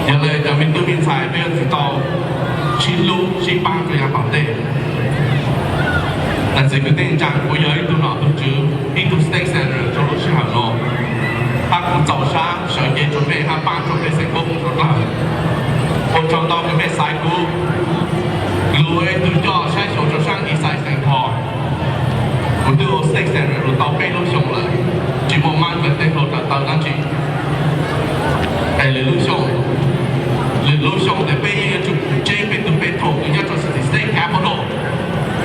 Yog li cov me tub me ntxhais, peb yuav tsum tau sib hlub sib pab rau yav tom ntej. Niam txiv kwv tij neej tsa, kuv yog ib tug nom tug tswv, ib tug stake center rau lub sij hawm no, hab kuv txaus sab sawv cev rau mej hab pab rau peb xeem Hmoob ua dlawg. Ua tsaug ntau kws mej xaiv kuv lug ua ib tug coj saib xyuas rau saab Eastside Saint Paul. Kuv twb ua stake center lug tau peb lub xyoo lawm, tsis muaj mab kawm tej hluas dlaws taw dlaab tsi. Es lwm lub xyoo, lwm lub xyoo ntawd peb yeej yuav tsum pum tseb peb tug peb thaum kws nyob rau state capital,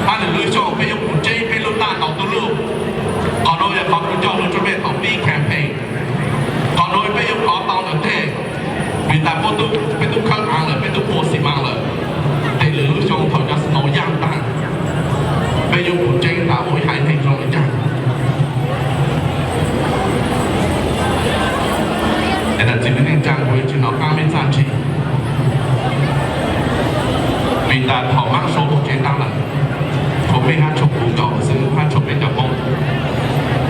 hab lwm lub xyoo peb yuav pum tseb peb lub taj ntaus ntuj luj. Qhov nuav yog qhov kuv coj lug rau mej thaum pib campaign. Qhov nuav peb yuav kov tau ntawm tej, vim tas peb tub khawb aav lawm, peb tub pua xi mas lawm. Ces lwm lub xyoo thaum cov snow yaaj taag, peb yuav pum tseb tas ua ib haiv neeg zoo le caag. Es niam txiv kwv tij neej tsa, kuv yuav tsis hnov qaab mej txaj ntshis, vim tas thaum maab sau lug tsev taag lawm, tshuav mej hab tshuav kuv nkaus xwb hab tshuav peb cov Hmoob.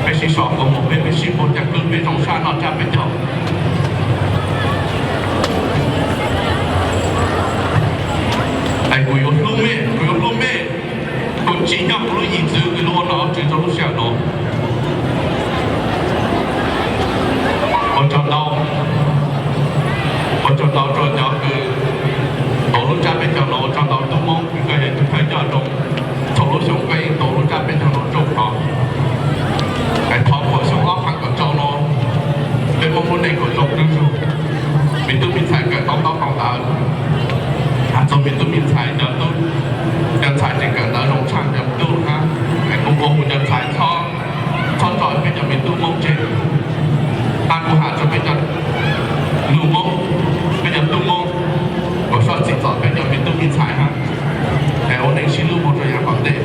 Peb sib sau kua muag, peb, peb sib puag caj kwb, peb zoo sab noj tsab peb caug. Es kuv yuav hlub mej, kuv yuav hlub mej, kuv tsim nyog kuv lub yim txwv kws lug ua nom ua tswv rau lub sij hawm nuav. Ua tsaug ntau, ua tsaug ntau rau cov kws tuav lub tsab peb caug nuav, ua tsaug ntau tub Hmoob kws koj yog ib tug thawj coj zoo, txhua lub xyoo koj yeej tuav lub tsab peb caug nuav zoo hov. Es thov kuas xyoo ob phav kaum rau nuav, peb Hmoob lub neej kuas zoo dlub zug, me tub me ntxhais kawm tau ntaub tau ntawv, has txug me tub me ntxhais, cov tub, cov ntxhais tseem kawm ntawv zoo tshaj cov me tub hab. Es kuv nqua hu cov ntxhais txhob, txhob tso peb cov me tub Hmoob tseg, hab kuv has rua peb cov nus Hmoob, peb cov tub Hmoob, kuas soj txim txom peb cov me tub me ntxhais hab. Es ua neej sib hlub moog rua yav tom ntej.